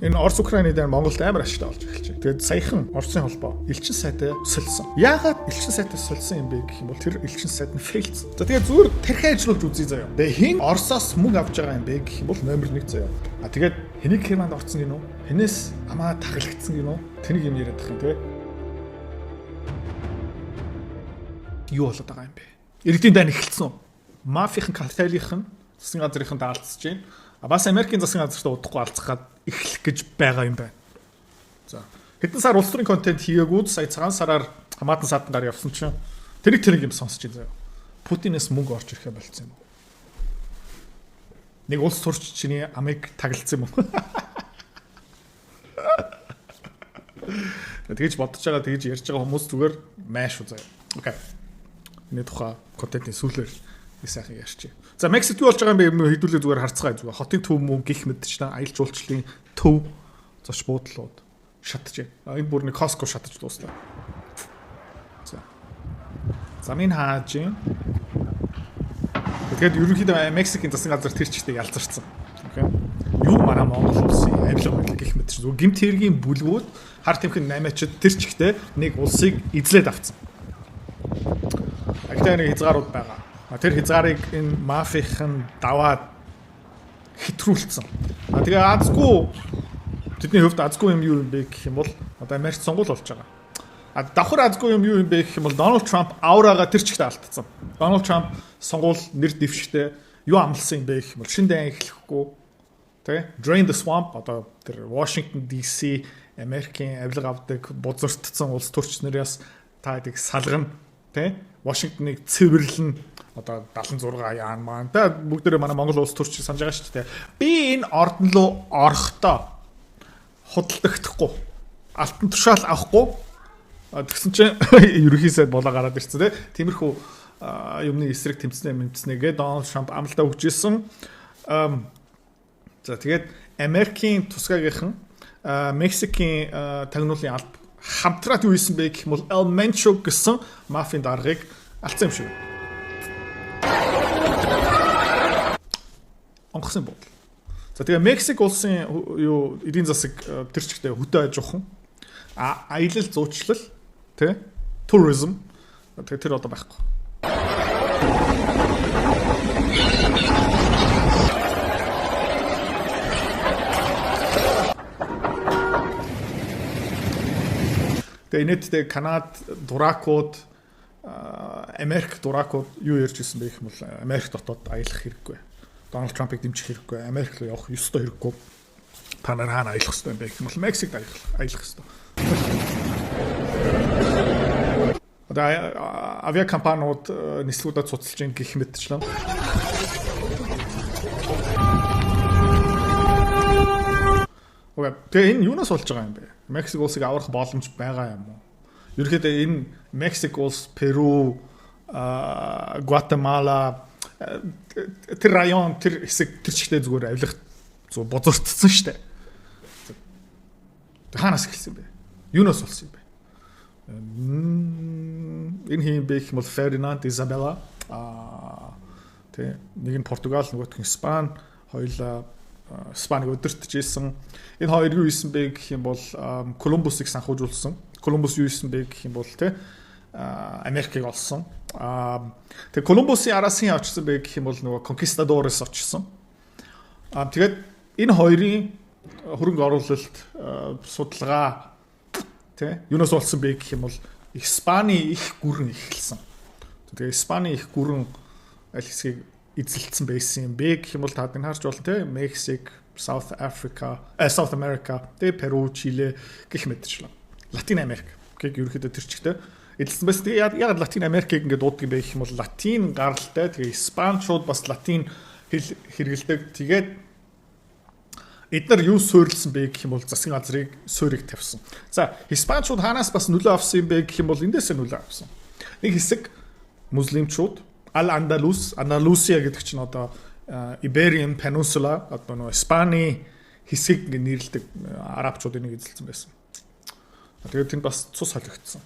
Энэ Орос Украины дээр Монголд амар ашигтай болж эхэлж байна. Тэгээд саяхан Оросын холбоо элчин сайтай сольсон. Яагаад элчин сайтай сольсон юм бэ гэх юм бол тэр элчин сайд нь фейлцсэн. За тэгээд зүгээр тархиа ажиллуулж үзье заяа. Тэгээд хэн Оросоос мөнгө авч байгаа юм бэ гэх юм бол номер 1 заяа. А тэгээд хэнийг Германд орцсон гинүү? Хэнээс амаа таглагдсан гинүү? Тэнийг юм яриад тах юм те. Юу болоод байгаа юм бэ? Иргэдийн дайн эхэлсэн үү? Мафийн картелийнхэн засгийн газрынхан даалцж байна. А бас Америкийн засгийн газарт удахгүй алцах гад эхлэх гэж байгаа юм байна. За хэдэн сар улс төрийн контент хийгээгүй сая цагаан сараар хамаатан садан дараа явсан чинь тэрэг тэрэг юм сонсч байна заяа. Путинээс мөнгө орж ирэхэ болцсон юм уу? Нэг улс төрч чиний амыг таглалцсан юм уу? Тэгэж бодож байгаа, тэгэж ярьж байгаа хүмүүс зүгээр майш үү заяа. Окей. Энэ тухай контентын сүүлээр нэг сайхан ярьчих. За Мексикт юу болж байгаа юм бэ? Хэдүүлээ зүгээр харцгаая зүгээр. Хотын төв мөн гих мэтчилэн аялал жуулчлалын төв зоч буудлууд шатжээ. Энэ бүр нэг Costco шатаж дууслаа. За. Замын хаажин. Тэгээд ерөнхийдөө Мексикийн засгийн газар тэр чигтээ ялзарсан. Окей. Юу манай Монгол улсын авилга мэлэг гих мэт чинь зүгээр гэмт хэргийн бүлгүүд хар тамхин наймаачид тэр чигтээ нэг улсыг эзлээд авцсан. Агтай нэг хязгаарууд байгаа. Тэр хязгаарыг энэ мафийнхан даваад хэтрүүлсэн. А тэгээ азгүй тэдний хувьд азгүй юм юу юм бэ гэх юм бол одоо Америкт сонгуул болж байгаа. А давхар азгүй юм юу юм бэ гэх юм бол Дональд Трамп аурага тэр чигтээ алдсан. Дональд Трамп сонгуул нэр дэвшигтэй юу амласан юм бэ гэх юм бол шин дайн эхлэхгүй тэ drain the swamp одоо тэр Washington DC Америкийн авилга авдаг бузартцсан улс төрч нараас та хэдийг салгана тэ Вашингтоныг цэвэрлэн одоо 76 яан маань та бүгдээрээ манай Монгол улс төрч санаж байгаа шүү дээ. Би энэ ордон руу орохдоо худалдагдахгүй алтан тушаал авахгүй тэгсэн чинь ерөнхий сайд болоо гараад ирсэн те. Тиймэрхүү юмны эсрэг тэмцэнэ мэмцнэгээ Дональд Трамп амлалтаа өгч ирсэн. За тэгээд Америкийн тусгаагийнхан Мексикийн тагнуулын алба хамтраад юу хийсэн бэ гэх юм бол El Mencho гэсэн мафийн даргаыг алдсан юм шиг. Онгоцны буудал. За тэгээ Мексик улсын юу эдийн засаг тэр чигтээ хөдөө аж ахуйн а аялал зуучлал тэ tourism тэгээ тэр одоо байхгүй. Тэгээ инээдтэй Канад дуракууд Америк дуракууд юу ярьж ирсэн бэ гэх юм бол Америк дотоод аялах хэрэггүй. Дональд Трампыг дэмжих хэрэггүй. Америк руу явах ёстой хэрэггүй. Та нар хаана аялах ёстой юм бэ гэх юм бол Мексикт аялах ёстой. Одоо авиакомпаниуд нислэгүүдээ цуцалж ин гэх мэтчлэн. Окей. Тэгээ энэ юунаас болж байгаа юм бэ? Мексик улсыг аврах боломж байгаа юм уу? Ерөнхийдөө энэ Мексик улс, Перу, Гватемала тэр район тэр хэсэг тэр чигтээ зүгээр авилах зүг бозортцсон штэ. Хаанаас эхэлсэн бэ? Юунаас болсон юм бэ? Энэ хийм бэ гэх юм бол Фердинанд, Изабелла тий нэг нь Португал, нөгөөх нь Испани, хоёулаа Испанийг удирдах исэн. Энэ хоёр юу хийсэн бэ гэх юм бол Колумбусыг санхүүжүүлсэн. Колумбус юу хийсэн бэ гэх юм бол тий Америкийг олсон. Тэгээ Колумбусын араас хэн очсон бэ гэх юм бол нөгөө Конкистадорес очсон. Тэгээд энэ хоёрын хөрөнгө оруулалт судалгаа тий юунаас болсон бэ гэх юм бол Испани их гүрэн эхэлсэн. Тэгээ Испани их гүрэн аль хэсгийг эзэлсэн байсан юм бэ гэх юм бол та нар харж болно те Мексик, South Africa, South America, тэ Перу, Чили гэх мэтчлэн. Латин Америк гэх ерөнхийдөө тэр чигтээ эзэлсэн байсан. Тэгээ яг Латин Америкийг ингээд дууддаг юм бэ гэх юм бол латин гаралтай. Тэгээ испанчууд бас латин хэл хэрэглэдэг. Тэгээд эдгээр юу суурилсан бэ гэх юм бол засгийн газрыг суурийг тавьсан. За, испанчууд хаанаас бас нөлөө авсан юм бэ гэх юм бол эндээсээ нөлөө авсан. Нэг хэсэг муслимчууд Ал Андалус, Андалусия гэдэг чинь одоо Iberian Peninsula одоо нөгөө Испани хэсгийг ингэ нэрлэдэг арабчууд энийг эзэлсэн байсан. Тэгээд тэнд бас цус холигдсон.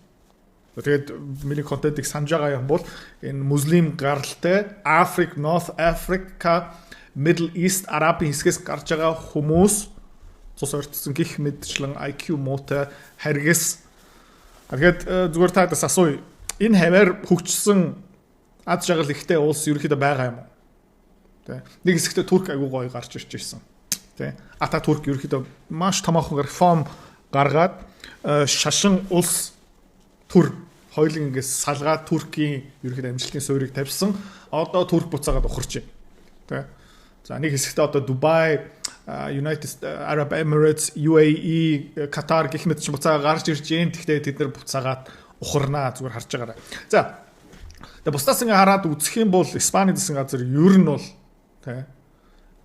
Тэгээд миний контентыг санаж байгаа юм бол энэ муслим гаралтай Африк, North Africa, Middle East, Арабын хэсгээс гарч байгаа хүмүүс Цус ойртсон гих мэдчлэн IQ муутай харгас. Тэгэхээр зүгээр та бас асууя. Энэ хаваар хөгжсөн ад жаргал ихтэй улс ерөөхдөө байгаа юм уу? Тэ. Нэг хэсэгтээ Турк айгуу гоё гарч ирж ирсэн. Тэ. Ататүрк ерөөхдөө маш томоохон реформ гаргаад шашин улс төр хоёулын ингээс салгаад Туркийн ерөөхдөө амжилтын суурийг тавьсан. Одоо Турк буцаагаад ухарч байна. Тэ. За, нэг хэсэгтээ одоо Дубай, United Arab Emirates, UAE, Катар гэх мэт чинь буцаагаа гарч ирж байна. Гэхдээ тэд нар буцаагаад ухарнаа, зүгээр харж байгаарай. За. Тэгээ бусдаас ингээ хараад үзэх юм бол Испани гэсэн газар ер нь бол, тэ,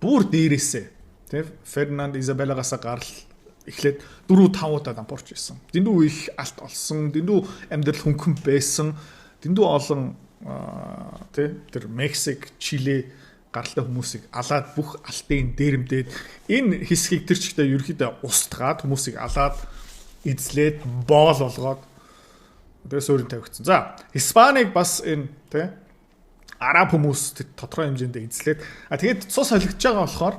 бүр дээрээсээ, тэ, Фердинанд Изабеллагаас гарал эхлээд 4 5 удаа дампуурч ирсэн. Дэндүү их алт олсон, дэндүү амьдрал хөнгөн байсан, дэндүү олон, тэ, тэр Мексик, Чили гаралтай хүмүүсийг алаад, бүх алтын дээрэмдээд, энэ хэсгийг тэр чигтээ ерөөхдөө устгаад, хүмүүсийг алаад, эзлээд, боол болгоод тэгээ суурин тавигдсан. За, Испанийг бас энэ, тэ, араб хүмүүс тодорхой хэмжээнд эзлээд, а тэгээд цус холигдож байгаа болохоор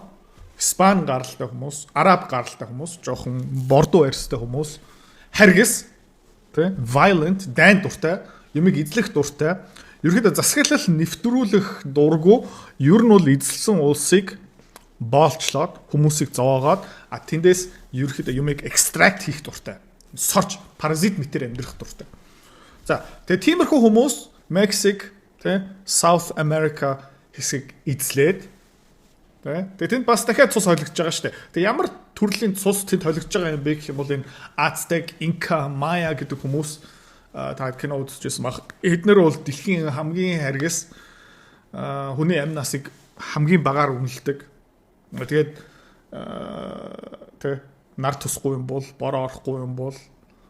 Испани гаралтай хүмүүс, араб гаралтай хүмүүс, жоохон бордоо арьстай хүмүүс, харгас, тэ, violent, дайн дуртай, юмыг эзлэх дуртай, ерөөхдөө засаглал нэвтрүүлэх дургу, ер нь бол эзэлсэн улсыг боолчлоод, хүмүүсийг зовоогоод, а тэндээс ерөөхдөө юмыг extract хийх дуртай. Сорч паразит мэтэр амьдрах дуртай. За, тэгээ тиймэрхүү хүмүүс Мексик, тэ, South America хэсгийг эзлээд, тэ. Тэгээ тэнд бас дахиад цус холигдож байгаа шүү дээ. Тэгээ ямар төрлийн цус тэнд холигдож байгаа юм бэ гэх юм бол энэ Ацтек, Инка, Майя гэдэг хүмүүс, та кино үзчихсэн баг. Эднэр бол дэлхийн хамгийн харгас, хүний амь насыг хамгийн багаар үнэлдэг. Тэгээд, тэ, нар тусгүй юм бол, бороо орохгүй юм бол,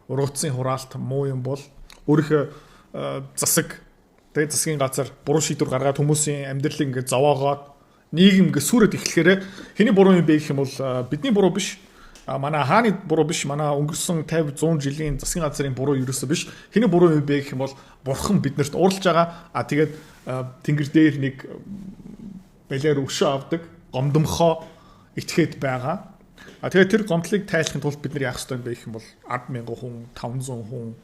ургацын хураалт муу юм бол өөрийнхөө засаг, тэгээ засгийн газар буруу шийдвэр гаргаад, хүмүүсийн амьдралыг ингээд зовоогоод, нийгэм ингээд сүрээд эхлэхээр хэний буруу юм бэ гэх юм бол бидний буруу биш. А манай хааны буруу биш, манай өнгөрсөн 50 100 жилийн засгийн газрын буруу ерөөсөө биш. Хэний буруу юм бэ гэх юм бол бурхан биднэрт уурлаж байгаа. А тэгээд тэнгэр дээр нэг балиар өшөө авдаг гомдомхоо этгээд байгаа. А тэгээд тэр гомдлыг тайлахын тулд бид нар яах ёстой юм бэ гэх юм бол 10,000 хүн, 500 хүн,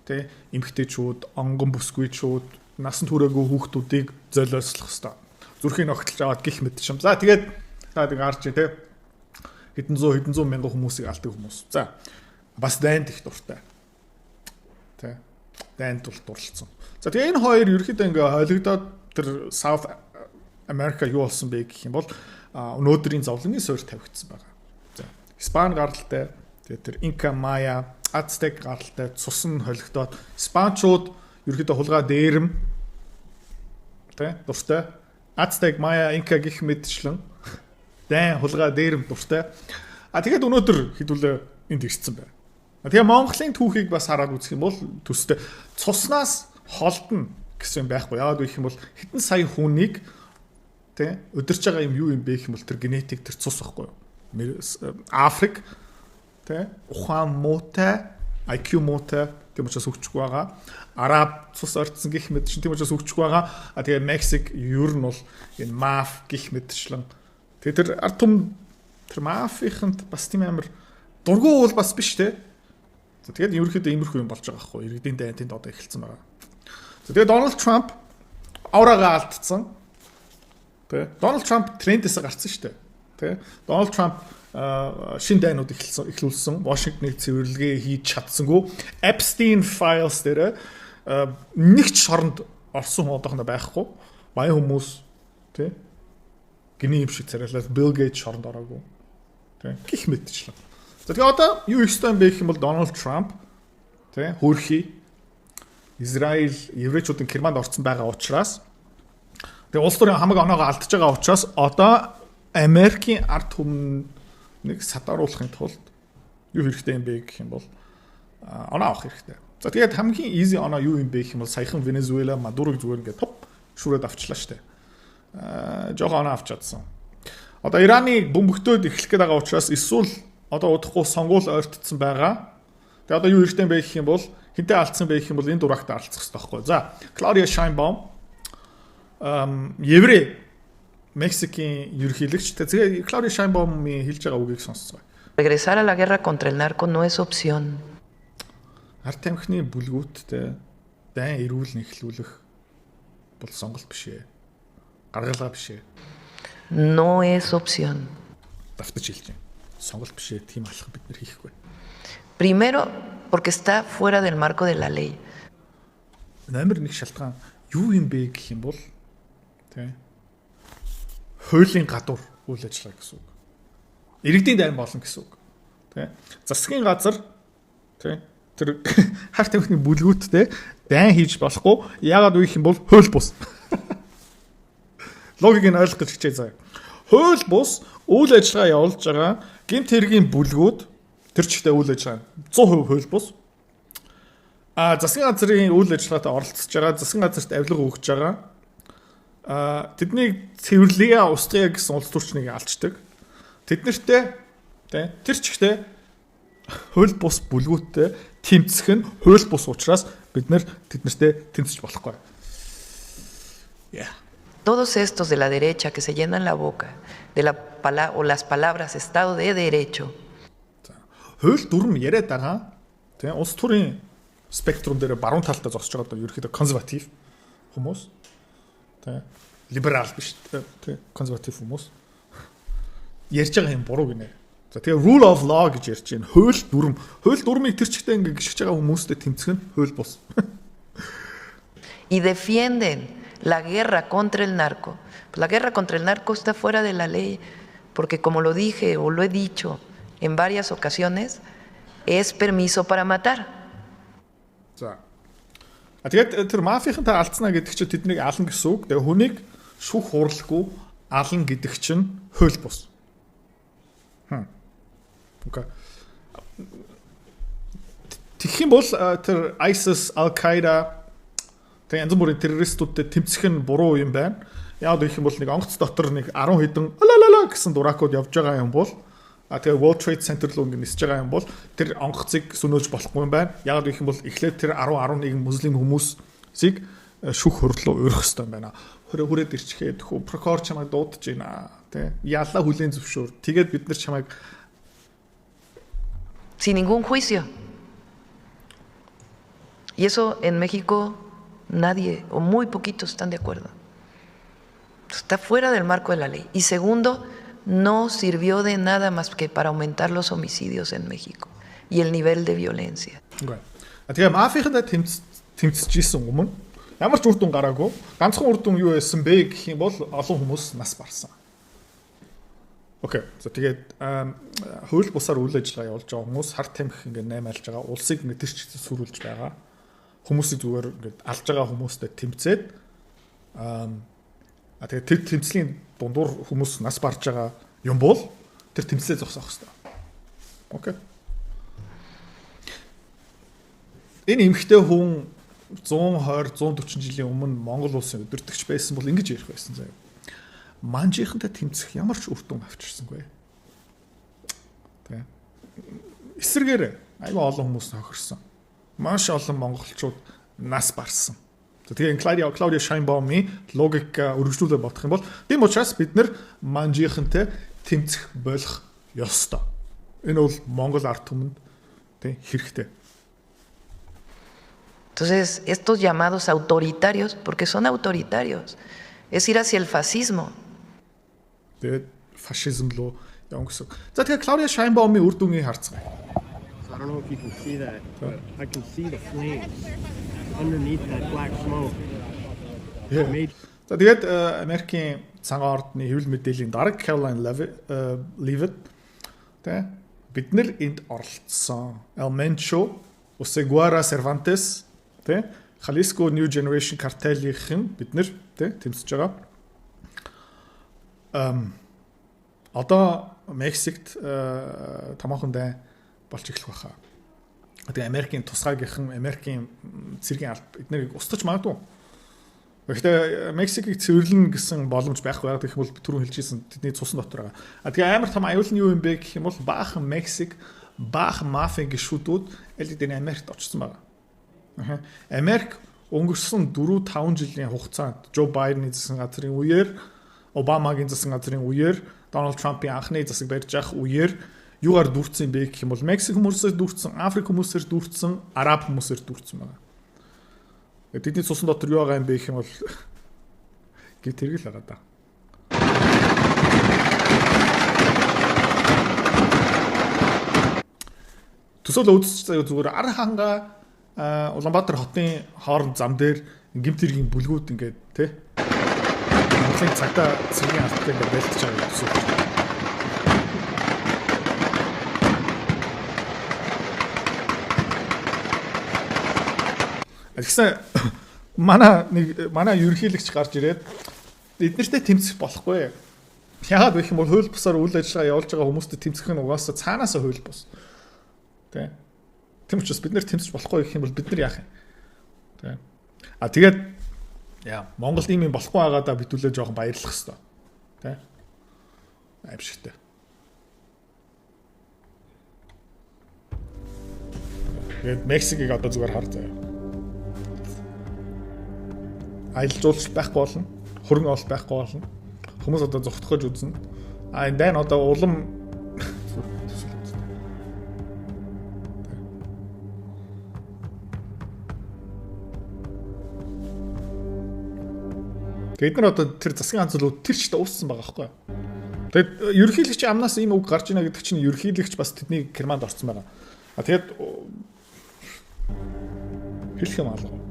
тэ, эмэгтэйчүүд, онгон бүсгүйчүүд, насан туршаагүй хүүхдүүдийг золиослох ёстой. Зүрхийг огтлж аваад гих мэт шим. За, тэгээд та нэг арч, тэ, хэдэн зуун хэдэн зуун мянган хүмүүсийг алдаг хүмүүс. За, бас дайнд их дуртай. Тэ. Дайнд бол дурлцсан. За, тэгээ энэ хоёр ерөөхдөө ингээ холигдоод тэр South America юу болсон бэ гэх юм бол өнөөдрийн зовлонгийн суурь тавигдсан байгаа. За, Испани гаралтай, тэгээ тэр Инка, Майя, Ацтек гаралтай цус нь холигдоод, Испанчууд ерөөхдөө хулгай дээрэм, тэ, дуртай. Ацтек, Майя, Инка гих мэтчлэн дайн, хулгай, дээрэм дуртай. А тэгээд өнөөдөр хэдүүлээ энд ирсэн байна. Тэгээ Монголын түүхийг бас хараад үзэх юм бол төстэй, цуснаас холдно гэсэн юм байхгүй. Яагаад гэх юм бол хэдэн сая хүнийг, тэ, удирч байгаа юм юу юм бэ гэх юм бол тэр генетик, тэр цус байхгүй юу? Африк, тэ, ухаан муутай, IQ муутай, тийм учраас хөгжихгүй байгаа. Араб цус орцсон гих мэт чинь, тийм учраас хөгжихгүй байгаа. А тэгээ Мексик ер нь бол энэ маф гих мэтчлэн. Тэгээ тэр ард түмэн тэр мафийнханд бас тийм амар дургу бол бас биш, те. За, тэгээд ерөнхийдөө иймэрхүү юм болж байгаа байхгүй. Иргэдийн дайн тэнд одоо эхэлсэн байгаа. За, тэгээд Дональд Трамп аурагаа алдсан. Тэ. Дональд Трамп трендээс гарцсан шүү дээ. Тэ. Дональд Трамп шин дайнууд эхэлсэн, эхлүүлсэн. Вашингтоныг цэвэрлэгээ хийж чадсангүй. Epstein files дээр нэг ч шоронд орсон хүн одоохондоо байхгүй. Баян хүмүүс, тэ, гинэ юм шиг царайлаад Bill Gates шоронд ороогүй. Тэ, гих мэтчлэн. За, тэгээ одоо юу их ёстой юм бэ гэх юм бол Дональд Трамп, тэ, хөөрхий Израиль еврейчүүдийн керманд орцсон байгаа учраас, тэгээ улс төрийн хамаг оноогоо алдчихж байгаа учраас одоо Америкийн ард түмнийг садааруулахын тулд юу хэрэгтэй юм бэ гэх юм бол оноо авах хэрэгтэй. За, тэгээд хамгийн easy оноо юу юм бэ гэх юм бол саяхан Венесуэла Мадурог зүгээр ингээд топ шүрээд авчлаа штэ. Жоохон оноо авч чадсан. Одоо Ираны бөмбөгтөөд эхлэх гээд байгаа учраас эсвэл одоо удахгүй сонгуул ойртцсон байгаа. Тэгээ одоо юу хэрэгтэй юм бэ гэх юм бол хинтээ алдсан бэ гэх юм бол энэ дураагт алдах хэрэгтэй байхгүй. За, Клаудиа Шайнбаум еврей, Мексикийн ерөнхийлөгч. Тэгээ Клаудиа Шайнбаумын хэлж байгаа үгийг сонсцгоё. Regresar a la guerra contra el narco no es opción. Ард тамхины бүлгүүдтэй дайн эрүүл нэхлүүлэх бол сонголт биш ээ. Гаргалгаа биш ээ. No es opción. Давтаж хэлж байна. Сонголт биш ээ. Тийм алхам бид нэр хийхгүй. Primero, porque está fuera del marco de la ley. Номер 1 шалтгаан юу юм бэ гэх юм бол тий хуулийн гадуур үйл ажиллагаа гэсэн үг. Иргэдийн дайн болно гэсэн үг. Тий. Засгийн газар тий тэр хар тамхины бүлгүүдтэй дайн хийж болохгүй. Яагаад вэ гэх юм бол хууль бус. Логик нь ойлгох гэж хичээ заяа. Хууль бус үйл ажиллагаа явуулж байгаа гэмт хэргийн бүлгүүд тэр чигтээ үйл ажиллагаа 100% хууль бус. А засгийн газрын үйл ажиллагаатай оролцож байгаа, засгийн газарт авилга өгж байгаа. А тэднийг цэвэрлэе, устгая гэсэн улс төрчнийг алчдаг. Тэд нартэй тий тэр чигтээ хууль бус бүлгүүттэй тэмцэх нь хууль бус учраас бид нэр тэд нартэй тэмцэж болохгүй. Yeah. Todos estos de la derecha que se llenan la boca de la o las palabras Estado de Derecho. Хууль дүрм яриад байгаа тийм улс төрийн спектрум дээр баруун талдаа зогсож байгаа одоо ерөнхийдөө консерватив хүмүүс тийм либерал биш тийм консерватив хүмүүс ярьж байгаа юм буруу гинэ. За тэгээ rule of law гэж ярьж байна. Хууль дүрм. Хууль дүрмийг тэр чигтээ ингээ гიშгэж байгаа хүмүүстэй тэмцэх нь хууль бус. Y defienden la guerra contra el narco. La guerra contra el narco está fuera de la ley, porque como lo dije o lo he dicho en varias ocasiones, es permiso para matar. За. А тэгээд тэр мафийнхантай алдсна гэдэг чинь тэднийг ална гэсэн үг. Тэгээ хүнийг шүүх хурлахгүй ална гэдэг чинь хууль бус. Okay. Тэгэх юм бол тэр ISIS, Al-Qaeda тэг янз бүрийн террористүүдтэй тэмцэх нь буруу юм байна. Яг гэх юм бол нэг онгоц дотор нэг 10 хэдэн алалала гэсэн дуракууд явж байгаа юм бол а тэгээ World Trade Center руу ингэ нисэж байгаа юм бол тэр онгоцыг сөнөөж болохгүй юм байна. Яг гэх юм бол эхлээд тэр 10 11 муслим хүмүүсийг шүүх хурлуу урих хэрэгтэй юм байна. Хүрээд ирчгээд хөө прокурор чамайг дуудаж байна. Тэ ялла хүлээн зөвшөөр. Тэгээд бид нар чамайг sin ningún juicio. Y eso en México nadie o muy poquitos están de acuerdo. Está fuera del marco de la ley. Y segundo, no sirvió de nada más que para aumentar los homicidios en México y el nivel de violencia. Okay. Тэгээ мафийнхантай тэмцэж исэн өмнө ямар ч үр дүн гараагүй. Ганцхан үр дүн юу байсан бэ гэх юм бол олон хүмүүс нас барсан. Okay. За тэгээд хууль бусаар үйл ажиллагаа явуулж байгаа хүмүүс хар тамхи ингээд наймаалж байгаа улсыг ингээд тэр чигт сүрүүлж байгаа. Хүмүүсийг зүгээр ингээд алж байгаа хүмүүстэй тэмцээд а тэгээд тэр тэмцлийн дундуур хүмүүс нас барж байгаа юм бол тэр тэмцлээ зогсоох хэрэгтэй. Okay. Энэ эмэгтэй хүн 120 140 жилийн өмнө Монгол улсын удирдагч байсан бол ингэж ярих байсан заяа. Манжийнхантай тэмцэх ямар ч үр дүн авчирсангүй. Тэ. Эсвэргээр айгүй олон хүмүүс хохирсон. Маш олон монголчууд нас барсан. Тэгээ Клаудиа Шайнбаумын логик өргөжлүүлээ бодох юм бол тийм учраас бид нэр манжийнхантай тэмцэх болох ёстой. Энэ бол Монгол ард түмэнд тэ хэрэгтэй. Entonces, estos llamados autoritarios, porque son autoritarios, es ir hacia el fascismo. Тэгээд фашизм руу явна гэсэн. За тэгэхээр Клаудиа Шайнбаумын үр дүнгийг харцгаая. I don't know if you can see that, but I can see the flames underneath that black smoke. За тэгээд Америкийн цагаан ордны хэвлэл мэдээллийн дарга Caroline Leavitt тэ бид нэр энд оролцсон. El Mencho, Oseguera Cervantes тэ Jalisco New Generation картелийнхэн бид нэр тэ тэмцэж байгаа. Одоо Мексикт томоохон дайн болж эхлэх байхаа. Тэгээ Америкийн тусгаагийнхан, Америкийн цэргийн алба эднэрийг устгах магадгүй. Гэхдээ Мексикийг цэвэрлэнэ гэсэн боломж байхгүй яг гэх юм бол түрүүн хэлжсэн тэдний цусан дотор байгаа. А тэгээ амар том аюул нь юу юм бэ гэх юм бол баахан Мексик, баахан мафийн гишүүдүүд аль хэдийн Америкт очсон байгаа. Америк өнгөрсөн 4 5 жилийн хугацаанд Жо Байдны засгийн газрын үеэр, Обамагийн засгийн газрын үеэр, Дональд Трампын анхны засаг барьж явах үеэр Юугаар дүүрсэн бэ гэх юм бол Мексик хүмүүсээр дүүрсэн, Африк хүмүүсээр дүүрсэн, Араб хүмүүсээр дүүрсэн байгаа. Тэдний цусан дотор юу байгаа юм бэ гэх юм бол гэмт хэрэг л байгаа да. Төсөөлөө үзэж заяа, зүгээр ар ханга Улаанбаатар хотын хооронд зам дээр гэмт хэргийн бүлгүүд ингээд тий Монголын цагдаа цэргийн албатай ингээд байлдаж байгаа төсөөлж байна. Тэгсэн манай ерөнхийлөгч гарч ирээд эднэртэй тэмцэх болохгүй. Яагаад гэх юм бол хууль бусаар үйл ажиллагаа явуулж байгаа хүмүүстэй тэмцэх нь угаасаа цаанаасаа хууль бус. Тэ. Тийм учраас бид нэр тэмцэж болохгүй гэх юм бол бид нар яах юм? Тэ. А тэгээд яа Монголд ийм юм болохгүй байгаадаа бидүүлээ жоохон баярлах хэвээр. Тэ. Аимшигтай. Тэгээд Мексикийг одоо зүгээр хар заяа. Аялал жуулчлал байхгүй болно. Хөрөнгө оруулалт байхгүй болно. Хүмүүс одоо зугтах гэж үзнэ. А энэ дайн одоо улам Тэгээд нар одоо тэр засгийн ганцлууд тэр ч дууссан байгаа байхгүй юу? Тэгээд ерөнхийлөгчийн амнаас ийм үг гарч ийнэ гэдэг чинь ерөнхийлөгч бас тэдний Германд орсон байгаа. А тэгээд хэлэх юм алга.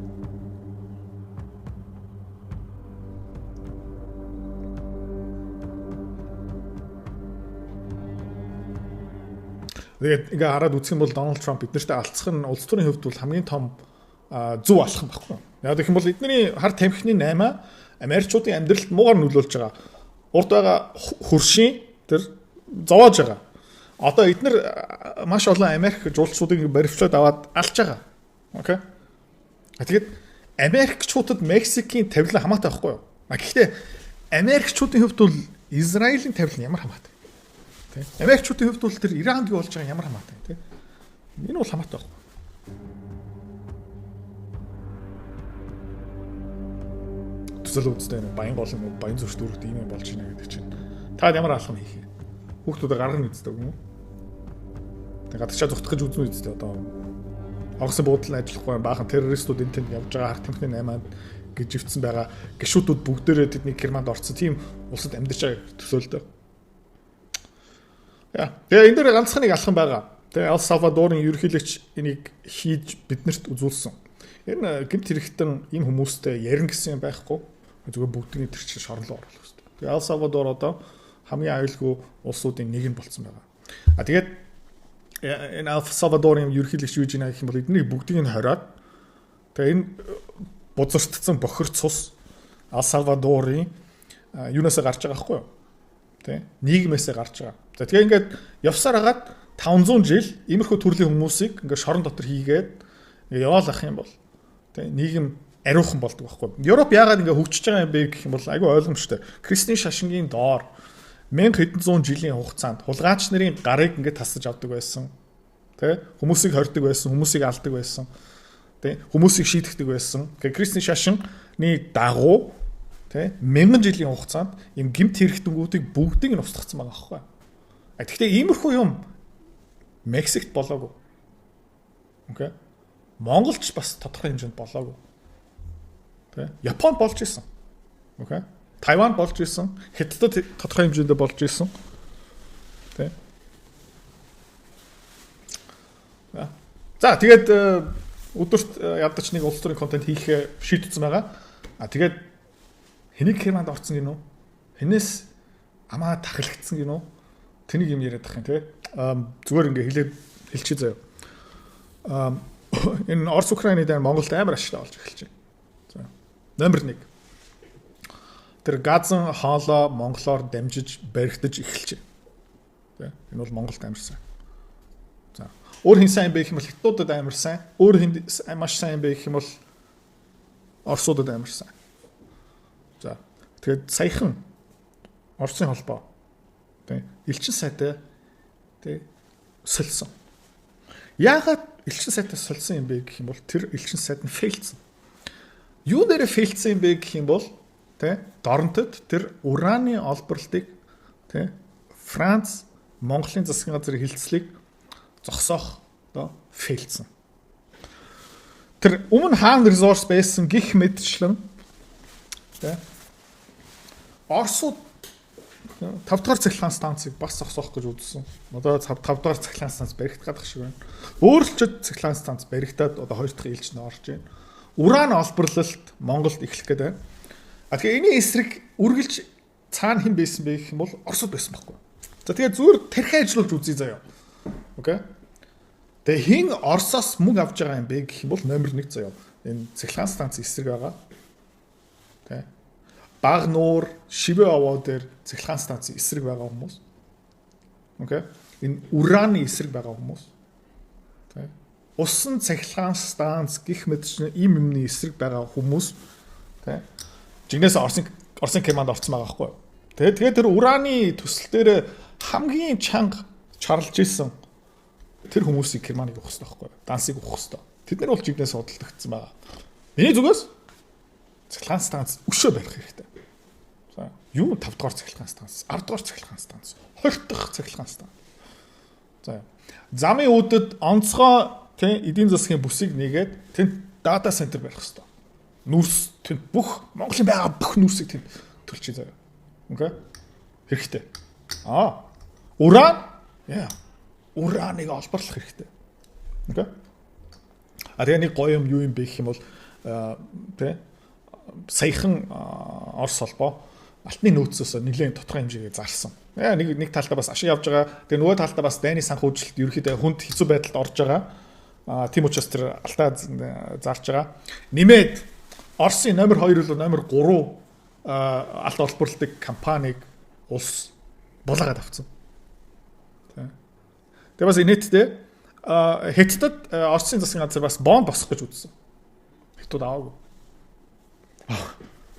Тэгээд ингээ хараад үзэх юм бол Дональд Трамп эднэртэй алцах нь улс төрийн хувьд бол хамгийн том зөв алхам байхгүй юу? Яг гэх юм бол эдний хар тамхины 8 Америкчуудын амьдралд муугар нөлөөлж байгаа. Урд байгаа хөршийн тэр зовоож байгаа. Одоо эднэр маш олон Америк жуулчдыг баривчлаад аваад алж байгаа. Окей. А тэгээд Америкчуудад Мексикийн тавилан хамаатай байхгүй юу? А гэхдээ Америкчуудын хувьд бол Израилийн тавилан ямар хамаатай? Тэ. Америкчуудын хувьд бол тэр Иранд юу болж байгаа ямар хамаатай, тэ. Энэ бол хамаатай байхгүй. Төсөл үздэг энэ баян гол юм уу, баян зүрх дүүрэгт ийм юм болж байна гэдэг чинь. Та ямар алхам хийх юм? Хүүхдүүдээ гаргах үздэг юм уу? Тэг гадагшаа зугтах гэж үзнэ үстэй одоо. Онгоцны буудлын ажиллахгүй баахан террористууд энэ тэнд явж байгаа хар тамхины 8-анд гэж өвцсөн байгаа гишүүдүүд бүгдээрээ тэдний Германд орсон тийм улсад амьдарч байгаа төсөөлдөө. Яа. Тэгээ энэ дээр ганцхан нэг алхам байгаа. Тэгээ Эл Салвадорын ерөнхийлөгч энийг хийж биднэрт үзүүлсэн. Энэ гэмт хэрэгтэн ийм хүмүүстэй ярина гэсэн юм байхгүй. Зүгээр бүгдний тэр чинь шоронд руу оруулах хэрэгтэй. Тэгээ Эл Салвадор одоо хамгийн аюулгүй улсуудын нэг нь болцсон байгаа. А тэгээд энэ Эл Салвадорын ерөнхийлөгч юу гэж байна гэх юм бол эднийг бүгдийг нь хориод тэгээ энэ бузартцсан бохир цус Эл Салвадорын юунасаа гарч байгаа байхгүй юу? Тэ? Нийгмээсээ гарч байгаа. За тэгээ ингээд явсаар хагаад 500 жил иймэрхүү төрлийн хүмүүсийг ингээд шорон дотор хийгээд ингээд яваалах юм бол тэ нийгэм ариухан болдог байхгүй. Европ яагаад ингээд хөгжиж байгаа юм бэ гэх юм бол айгүй ойлгомжтой. Христийн шашингийн доор 1700 жилийн хугацаанд хулгайч нарын гарыг ингээд тасаж авдаг байсан. Тэ хүмүүсийг хордог байсан, хүмүүсийг алдаг байсан. Тэ хүмүүсийг шийтгэдэг байсан. Тэгэхээр Христийн шашинны дагуу тэ 1000 жилийн хугацаанд ийм гэмт хэрэгтэнгүүдийг бүгдийг нь устгацсан байгаа байхгүй. А тэгвэл иймэрхүү юм Мексикт болоогүй. Окей. Монголч бас тодорхой хэмжээнд болоогүй. Тэ? Японд болж исэн. Окей. Тайван болж исэн. Хятадд тодорхой хэмжээнд болж исэн. Тэ? За тэгээд өдөрт ядаж нэг улс төрийн контент хийхээ шийдсэн байгаа. А тэгээд хэнийг Германд орсон гинүү? Хинээс амаа тахлагдсан гинүү? Тэнийг юм яриад ах юм те. Зүгээр ингээ хэлээд хэлчихье заяа. Энэ Орос Украины дайн Монголд амар ашигтай болж эхэлж байна. За. Номер 1. Тэр газан хоолоо монголоор дамжиж баригдаж эхэлж байна. Тэ. Энэ бол Монголд амар сайн. За. Өөр хин сайн бэ гэх юм бол хятадуудад амар сайн. Өөр хин маш сайн бэ гэх юм бол Оросуудад амар сайн. За. Тэгээд саяхан Оросын холбоо тэ элчин сайтай тэ сольсон. Яагаад элчин сайтай сольсон юм бэ гэх юм бол тэр элчин сайд нь фейлдсэн. Юу нэрэ фейлдсэн юм бэ гэх юм бол тэ Доронтод тэр ураны олборлтыг тэ Франц, Монголын засгийн газрын хилцлийг зогсоох одоо fail дсэн. Тэр өмнө хаан resource байсан гих мэтчлэн, тэ, Оросууд 5 дугаар цахилгаан станцыг бас зогсоох гэж үзсэн. Одоо 5 дугаар цахилгаан станц баригдах гэдэг шиг байна. Өөрөлчөд цахилгаан станц баригдаад одоо 2 дахь ээлж нь орж байна. Уран олборлолт Монголд эхлэх гээд байна. А тэгэхээр энэний эсрэг үргэлж цаана хэн байсан бэ гэх юм бол Оросууд байсан байхгүй. За, тэгээд зүгээр тархи ажиллуулж үзье заяа. Okay. Тэгээ хэн Оросоос мөнгө авч байгаа юм бэ гэх юм бол номер 1 заяа. Энэ цахилгаан станц эсрэг байгаа. Тэ. Баг нуур, Шивээ овоо дээр цахилгаан станц эсрэг байгаа хүмүүс. Okay. Энэ ураны эсрэг байгаа хүмүүс. Тэ. Усан цахилгаан станц гих мэт чинь ийм юмны эсрэг байгаа хүмүүс. Тэ. Жигнэс Оросын команд орцсон байгаа байхгүй. Тэгээд тэр ураны төсөл дээр хамгийн чанга чарлж исэн тэр хүмүүсийг Германыг өгөх хэрэгтэй байхгүй. Дансыг өгөх хэрэгтэй. Тэд нар бол жигнэс худалдагдсан байгаа. Миний зүгээс цахилгаан станц өшөө барих хэрэгтэй. За, юу 5 дугаар цахилгаан станц, 10 дугаар цахилгаан станц, 20 дахь цахилгаан станц. За. Замын үүдэд онцгой, тий, эдийн засгийн бүсийг нэгээд тэнд data center барих хэрэгтэй. Нүрс тэнд бүх Монголын байгаа бүх нүрсийг тэнд төлчихье заяа. Okay. Хэрэгтэй. Аа. Уран, яа. Ураныг олборлох хэрэгтэй. Okay. А тэгээ нэг гоё юм юу юм бэ гэх юм бол, тий, саяхан Орос холбоо алтны нөөцөөс нэлээд тодорхой хэмжээгээр зарсан. Нэг нэг талдаа бас ашиг явж байгаа. Тэгээ нөгөө талдаа бас дайны санхүүжилт ерөөхдөө хүнд хэцүү байдалд орж байгаа. А тийм учраас тэр алтаа зарж байгаа. Нэмээд Оросын номер 2 болоо номер 3 алт олборлдог компанийг улс булаагаад авцсан. Тэгээ бас инээдтэй Хятадд Оросын засгийн газар бас бонд босгох гэж үзсэн. Хятад аваагүй.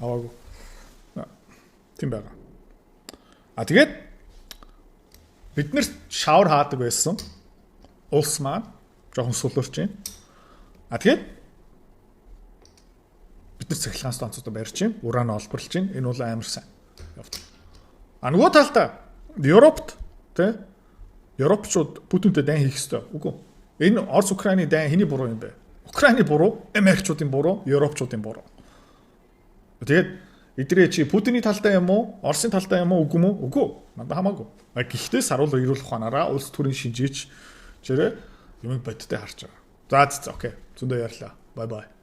Аваагүй. Тийм байгаа. А тэгээд бид нарт шавар хаадаг байсан. Улс маань жоохон сулуурч байна. А тэгээд бид нар цахилгаан станцуудаа барьж байна. Уран олборлж байна. Энэ бол амар сайн явдаг. А нөгөө талдаа Европт, тий, Европчууд Путинтэй дайн хийх ёстой. Үгүй. Энэ Орос Украины дайн хэний буруу юм бэ? Украины буруу, Америкчуудын буруу, Европчуудын буруу. Тэгээд эдрээ чи Путиний талдаа юм уу? Оросын талдаа юм уу? Үгүй мүү? Үгүй. Надад хамаагүй. Гэхдээ саруул эрүүл ухаанаараа улс төрийн шинжээч чирээ юмыг бодтой харж байгаа. За, okay. Зөндөө ярьлаа. Bye bye.